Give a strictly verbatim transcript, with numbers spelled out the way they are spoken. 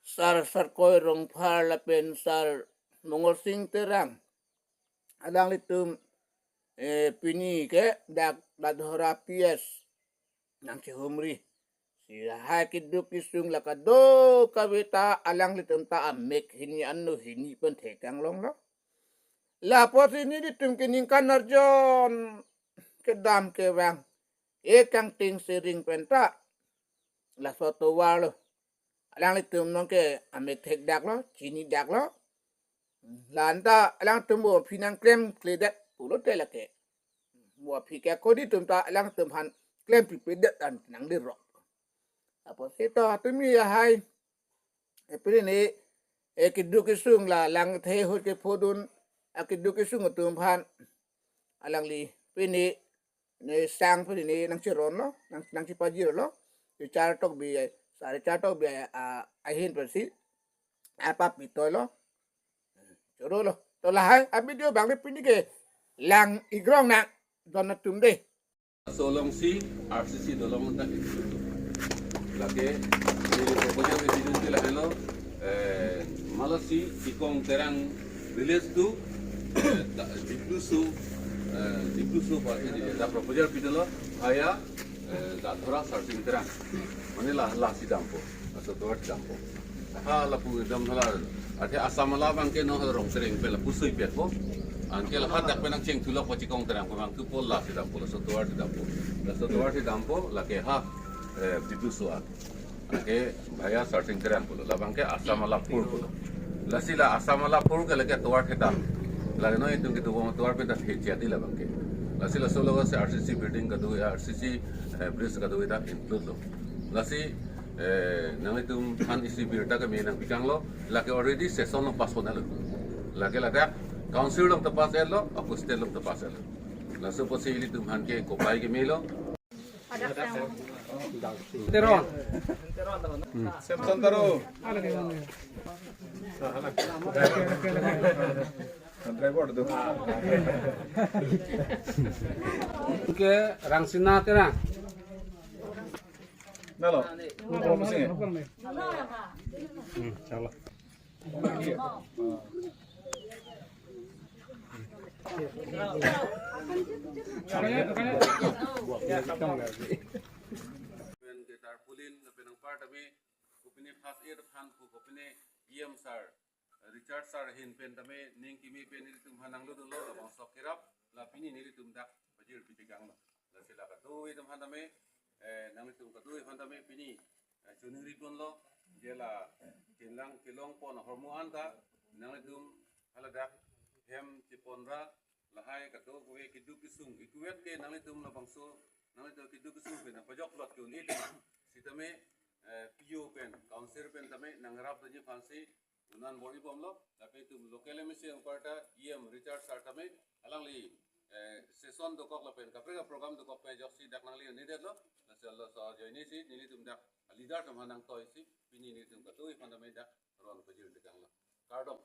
Sar Sarkoi Rongphar lapen Sar Mongol Sing Terang, alanglitum, eh, pini ke dak Dadhora P S nangchehumri. Si lahai keduk kesung la kadokave ta alanglitum ta amek hini anu hini pen thekang longlo. Lapusi nelitum ke ningkan arjon kedam kevang, ekang ting sering penta laso tovar lo. Alanglitum nong ke amek thekdaklo, chinidaklo. La-an ta alangtum mo aphi nangklemkledet pulote lake, mo aphi ke kodi atum ta alangtum aphan klempipledet an nangdirok. Apotsi to tumi lahai, eh, pini, eh, keduk kesung la lang the ahut kephodun, ah, keduk kesung atum aphan alangli pini ne sang pini nangcheronlo, nang, nangchepajirlo. Richard Tokbi, eh, Sar Richard Tokbi, eh, ah, ahin pensi apa pitoilo. Chorolo. To lahai a-video abang le pini ke lang-ik rong nang don atum de. Laso alongsi R C C dolong ta itu. Lake, ini proposal ke itu ke lahenlo, eh, Malasi Tikong Terang village to, eh, da-, Dipluso, eh, Dipluso party di da proposal pidolo, via, eh, Dadhora Sarsing Terang. Mane la, lasi dampo, laso tovar dampo. Ha lapu dam hala, athe Assam along abang ke no hala Rongtereng pen lapu sui pet po. Anke la hadak pen nangcheng thulok po Tikong Terang pen abang thupo, lasi dampo, laso tovar dampo. Laso tovar dampo, lake ha, eh, Dipluso a. Anke via Sarsing Terang pulo, labang ke Assam along apor pulo. Lasi la Assam along apor ke lake tovar kedam. Lake no itum keduk tovar pen ta thechi adi labang ke. Lasi laso alongsi R C C building kado, R C C, eh, bridge kado ta include lo. Lasi, eh, nanglitum aphan isi birta keme nangpikanglo, lake already session along pass ponlo. Lake ladak council along ta pass etlo, ako state along ta pass etlo. Laso apotsi ilitum aphan ke kopai kemelo. Teron. Samson Taro. Driver do. Ke Rangsina Terang. Nalo. Promising. Hmm, salah. Pen ke tarpaulin, lapen anpar tame, kopine first aid aphan pu, kopine E M sir, Richard sir ahin pen tame, ning kimi pen nelitum aphan nanglo dunlo, labangso kerap, la pini nelitum dak pajir pipikanglo. Lasi la kadokave atum aphan tame, eh, nanglitum kadokave aphan tame pini, eh, choningri ponlo, je la chenlang kelong pon ahormu anta, nanglitum haladak hem cheponra, lahai kadokave keduk kesung, ikuvet ke nanglitum labangso, nanglitum keduk kesung pen nangpajok lot chun-i tame, sitame, eh, P O pen, council pen tame, nangrap doji aphansi, unan bor-i bomlo, lapen itum local M A C anparta, E M Richard sir tame, alangli, eh, session dokok lapen kaprek program dokok pen ajoksi dak nangli unidetlo, lasi laso ajoinesi, nelitum dak leader atum aphan nangtoisi, pini nelitum kadokave aphan tame dak ron pajir pikanglo. Kardom.